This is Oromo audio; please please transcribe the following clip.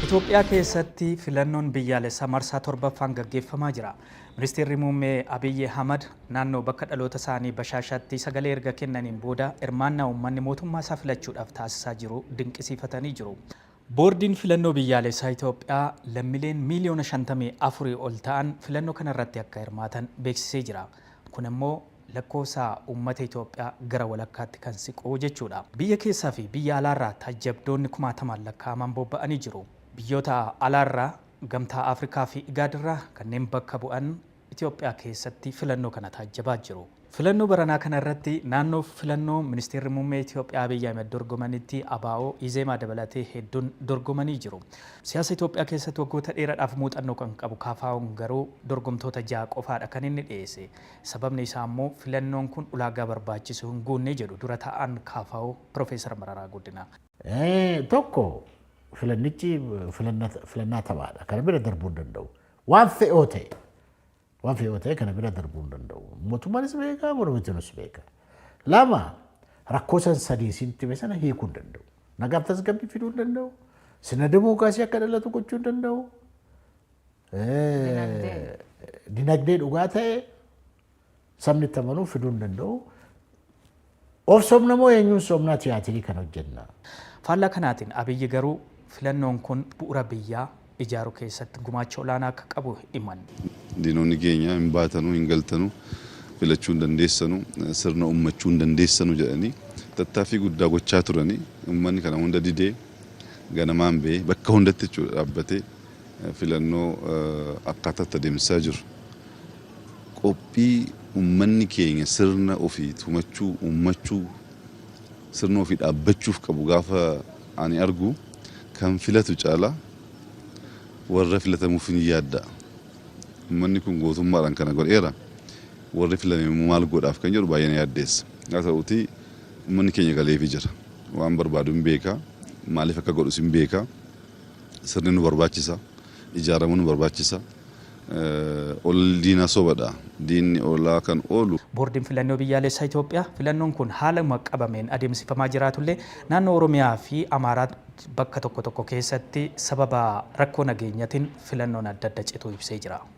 Itoophiyaa keessatti filannoon biyyaalessaa marsaa torbaffaan gaggeeffamaa jira. Ministeerri Muummee Abiyyi Ahmad naannoo bakka dhaloota isaanii Bashaashaatti sagalee erga kennaniin booda hirmaannaa uummanni mootummaa isaa filachuudhaaf taasisaa jiru dinqisiifatanii jiru. Boordiin Filannoo Biyyaalessaa Itoophiyaa lammileen miiliyoona 54 ol ta'an filannoo kanarratti akka hirmaatan beeksisee jira. Kun immoo lakkoofsa uummata Itoophiyaa gara walakkaatti kan siqu jechuudha. Biyya keessaa fi biyya alaarraa taajjabdoonni kumaatamaan lakkaa'aman bobba'anii jiru. Biyyoota alaarraa Gamtaa Afrikaa fi IGAD irraa kanneen bakka bu'an Itoophiyaa keessatti filannoo kana taajjabaa jiru. Filannoo baranaa kana irratti naannoo filannoo Ministeerri Muummee Itoophiyaa Abiy Ahmed dorgomanitti ABO, Izeemaa dabalatee hedduun dorgomanii jiru. Siyaasa Itoophiyaa keessatti waggoota dheeraadhaaf muuxannoo kan qabu KFO'n garuu dorgomtoota ja'a qofaadha kan inni dhiyeesse. Sababni isaa ammoo filannoon kun ulaagaa barbaachisu hin guunne jedhu dura taa'aan KFO Piroofeesar Mararaa Guddinaa. Tokko, filannichi filannaa taphaadha. Kana bira darbuu hin danda'u. Waan fe'oo ta'e waan fe'oo ta'e kana bira darbuu hin danda'u. Mootummaanis beeka, mormituunis beeka. Lama, rakkoo san sadii siin hime sana hiikuu hin danda'u. Nagaaf tasgabbii fiduu hin danda'u. Sirna dimookiraasii akka dhalatu gochuu hin danda'u. Dinagdee dhugaa ta'e sabni itti amanuu fiduu hin danda'u. Of sobna moo eenyuun sobnaa tiyaatirii kan hojjenna? Faallaa kanaatiin Abiyyi garuu filannoon kun bu'uura biyyaa ijaaruu keessatti gumaacha olaanaa akka qabu himan. Diinonni keenya hin baatanuu, hin galtanuu, filachuu hin dandeessanu, sirna ummachuu hin dandeessanu jedhanii tattaaffii guddaa gochaa turanii, ummanni kana hunda didee ganamaan ba'ee bakka hundatti jechuudha dhaabbatee filannoo akkaataa itti adeemsisaa jiru. Qophii ummanni keenya sirna ofii tumachuu, ummachuu, sirna ofii dhaabbachuuf qabu gaafa ani argu, kan filatu caalaa warra filatamuuf hin yaadda'a. Ummanni kun gootummaadhaan kana godheera. Warri filame immoo maal godhaaf kan jedhu baay'ee na yaaddeessa. Haa ta'uutii ummanni keenya galeefii jira. Waan barbaadu hin beeka. Maaliif akka godhus hin beeka. Sirni nu barbaachisa. Ijaaramuu nu barbaachisa. Ol diinaa sobadha. Diinni olaa kan oolu. Boordiin Filannoo Biyyaalessaa Itoophiyaa filannoon kun haaluma qabameen adeemsifamaa jiraatullee naannoo Oromiyaa fi Amaaraa bakka tokko tokko keessatti sababa rakkoo nageenyatiin filannoon adda adda cituu ibsee jira.